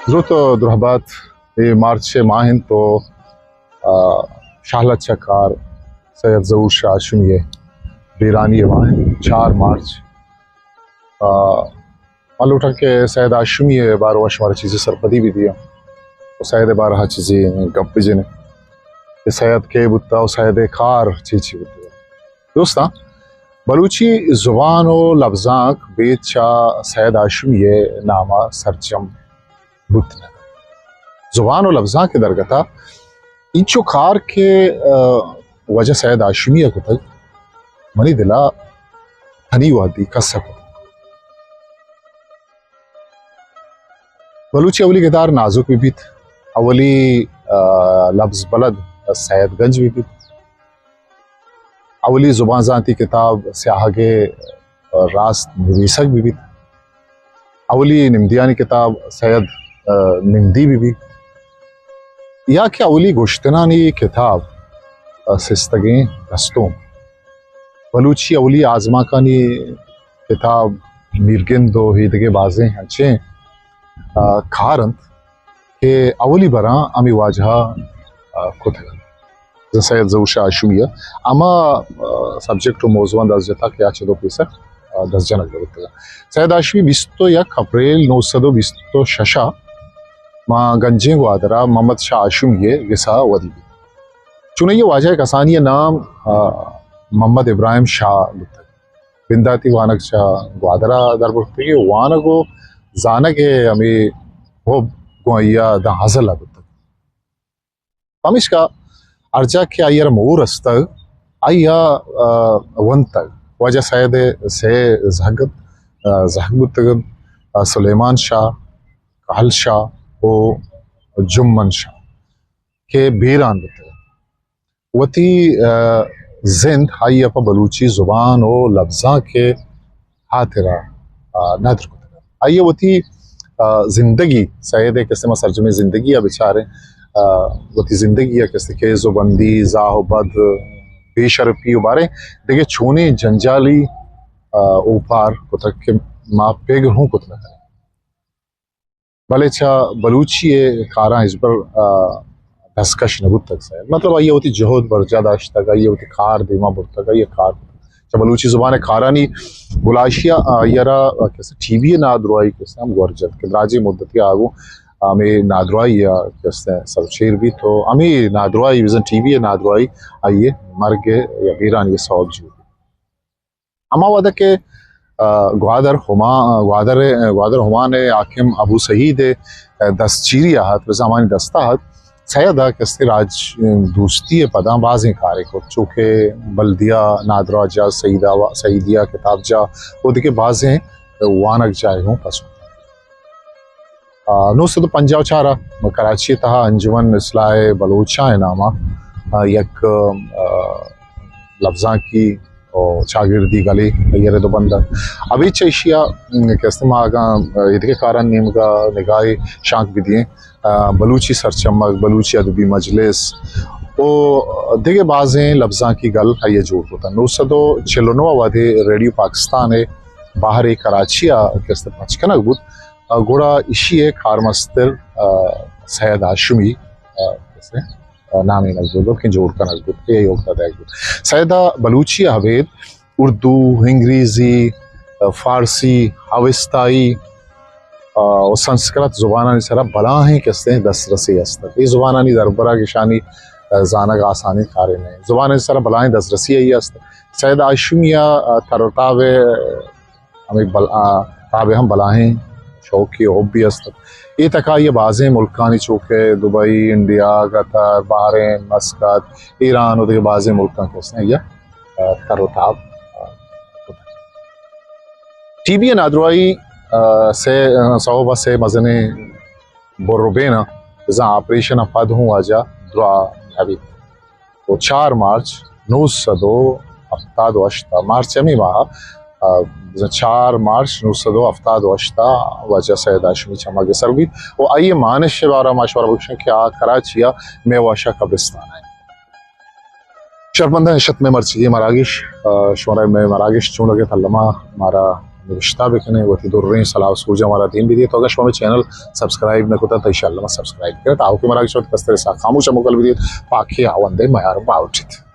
درود و درہبات، اے مارچ ءِ ماہ انت و، آ، شہلت چکار سید ظہور شاہ ہاشمی ءِ بیرانی ءِ ماہ انت، چار مارچ۔ آ، من لوٹاں کہ سید ہاشمی ءِ باروا شمارا چیزے سرپدی بہ دیاں و سید ءِ بارہ ءَ چیزے گپ بہ جنیں کہ سید کئے بوتا و سید ءِ کار چی چی بوتا۔ دوستاں، بلوچی زبان و لبزانک بید چہ سید ہاشمی ءِ نام ءَ سرجم بوت نہ کنت۔ زبان و لبزانک ءِ درگت ءَ اینچو کار کہ، آ، واجہ سید ہاشمی ءَ کتگ، منی دل ءَ تنی وہدی کس ءَ کتگ۔ بلوچی اولی گدار نازک بہ بیت، اولی، آ، لبز بلد سید گنج بہ بیت، اولی زبان زانتی کتاب سیاہگ ءِ راست نویسگ بہ بیت، اولی نمدیانی کتاب سید، آ، نمدی بہ بیت، یا کہ اولی گشتنانی کتاب، آ، سستگیں دستونک، بلوچی اولی آزمانکانی کتاب میرگند و ایدگہ بازیں انچیں، آ، کار انت کہ اولی براں ہمے واجہ ءَ، آ، کتگ انت۔ سید ظہور شاہ ہاشمی ءَ ہما، آ، سبجیکٹ و موضوعاں دست جتا کہ آ چد و پیسر، آ، دست جنگ نہ بوتگ۔ سید ہاشمی بیست و یک اپریل نو سد و بیست و شش ءَ ماں گنجیں گوادر ءَ محمد شاہ ہاشمی ءِ گس ءَ ودی بیت۔ چونائی ءَ واجہ ءِ کسانی ءِ نام، آ، محمد ابراہیم شاہ بوتگ۔ بنداتی وانگ چہ گوادر ءَ در برتگ ءُ وانگ ءُ زانگ ءِ ہمے حب گوں آئی ءَ داں ازل ءَ بوتگ۔ پمیشکا ہر جاہ کہ آئی ءَ را مور استگ، آئی ءَ، آ، ونتگ۔ واجہ سید ءِ سے زہگ، آ، زہگ بوتگ انت، آ، سلیمان شاہ، کہل شاہ ءُ جمن شاہ کہ بیران بوتگ انت۔ وتی، آ، زند آئی ءَ پہ بلوچی زبان ءُ لبزانک ءِ ہاترا، آ، ندر کتگ۔ آئی ءَ وتی، آ، زندگی، سید ءِ کسے ما سرجمیں زندگی ءَ بچاریں، آ، وتی زندگی ءَ کسے خیز ءُ بندی، زاہ ءُ بد، بے شرپی ءُ باریں دگہ چونیں جنجالی، آ، اوپار کتگ کہ ما پگر ہوں کت نہ کنیں۔ بلے چہ بلوچی ءِ کاراں ہچبر، آ، دستکش نہ بوتگ۔ سید، مطلب، آئی ءَ وتی جہد برجاہ داشتگ، آئی ءَ وتی کار دیما برتگ، آئی ءَ کار کتگ۔ چہ بلوچی زبان ءِ کارانی گلائشی ءَ آئی ءَ را کسے ٹی بی ءِ نادراہی کسے ہم گور جت کہ دراجیں مدتے آ گوں ہمے نادراہی ءَ کسے سرچیر بیت ءُ ہمے نادراہی، بزاں ٹی بی ءِ نادراہی آئی ءِ مرگ ءِ یا بیرانی ءِ سوب جوڑ بیت۔ ہما وہد ءَ کہ، آ، گوادر ہما-، گوادر، گوادر ہمان ءِ حاکم ابو سعید ءِ، آ، دستچیری ءَ ات، بزاں ہمانی دست ءَ ات، سید ءَ کسے راج دوستی ءِ پداں بازیں کارے کت، چو کہ بلدیہ، نادراہ جاہ، سعید آوا-، سعیدیہ، کتاب جاہ ءُ دگہ بازیں وانگ جاہ ہوں پسو۔ آ، نو سد ءُ پنجاہ ءُ چار ءَ کراچی ءِ تہا انجمن اصلاح بلوچاں ءِ نام ءَ، آ، یک، آ، لبزانکی ءُ چاگردی گلے آئی ءَ رد ءُ بند ات۔ ابید چہ ایشی ءَ، م، کہ است ما اگاں ایدگہ کارانی نیمگ ءَ نگاہے شانک بدییں، آ، بلوچی سرچمگ، بلوچی ادبی مجلس ءُ دگہ بازیں لبزانکی گل آئی ءَ جوڑ کتگ۔ نو سد ءُ چل ءُ نو ءَ وہدے ریڈیو پاکستان ءِ بہرے کراچی ءَ کہ است پچ کنگ بوت، آ، گڑا ایشی ءِ کارمستر، آ، سید ہاشمی، آ، کسے، آ، نامینگ بوت، بلکیں جوڑ کنگ بوت، اے ایوک ءَ دئیگ بوت۔ سید ءَ بلوچی ءَ ابید اردو، انگریزی، آ، فارسی، اوستائی، آ، ءُ سنسکرت زبانانی سرا بلاہیں کسے دسترسی است۔ اے زبانانی دربرگ، اشانی، آ، زانگ آسانیں کارے نہ انت۔ زبانانی سرا بلاہیں دسترسی آئی است۔ سید ہاشمی ءَ، آ، تر ءُ تاب ءِ ہمے بل-، آ، تاب ءِ ہم بلاہیں شوقے ءُ حبے است۔ اے تک ءَ آئی ءَ بازیں ملکانی چو کہ دبئی، انڈیا، قطر، بحرین، مسقط، ایران ءُ دگہ بازیں ملکاں کہ است آئی ءَ، آ، تر ءُ تاب، آ، کتگ۔ ٹی بی ءِ نادراہی، آ، سے، آ، سوب ءَ سے مزنیں بربیناں بزاں آپریشن ءَ پد ہوں واجہ دراہ نہ بیت۔ ءُ چار مارچ نو سد ءُ ہفتاد ءُ ہشت ءَ، مارچ ہمے ماہ ءَ، آ، چار مارچ نو سد ءُ ہفتاد ءُ ہشت ءَ واجہ سید ہاشمی چہ ہما گسر بیت ءُ آئی ءِ مانش ءِ بارہ ءَ ما شمارا بگوشاں کہ آ کراچی ءَ میوہ شاہ قبرستان ءَ انت۔ شرپمنداں، اش ات مئے مرچیگیں مراگش، آ، شمارا مئے مراگش چونگ ءَ الما مارا نبشتہ بکنیں، وتی دریں سلاہ و سوج مارا دیم بدیت۔ تو اگر شما ہمے چینل سبسکرائب نہ کتا تو انشاءاللہ ما سبسکرائب کریں، تاکہ مارا شما کستر سا خاموش مکل بدیت، پاکی آوندے میار باوٹیت۔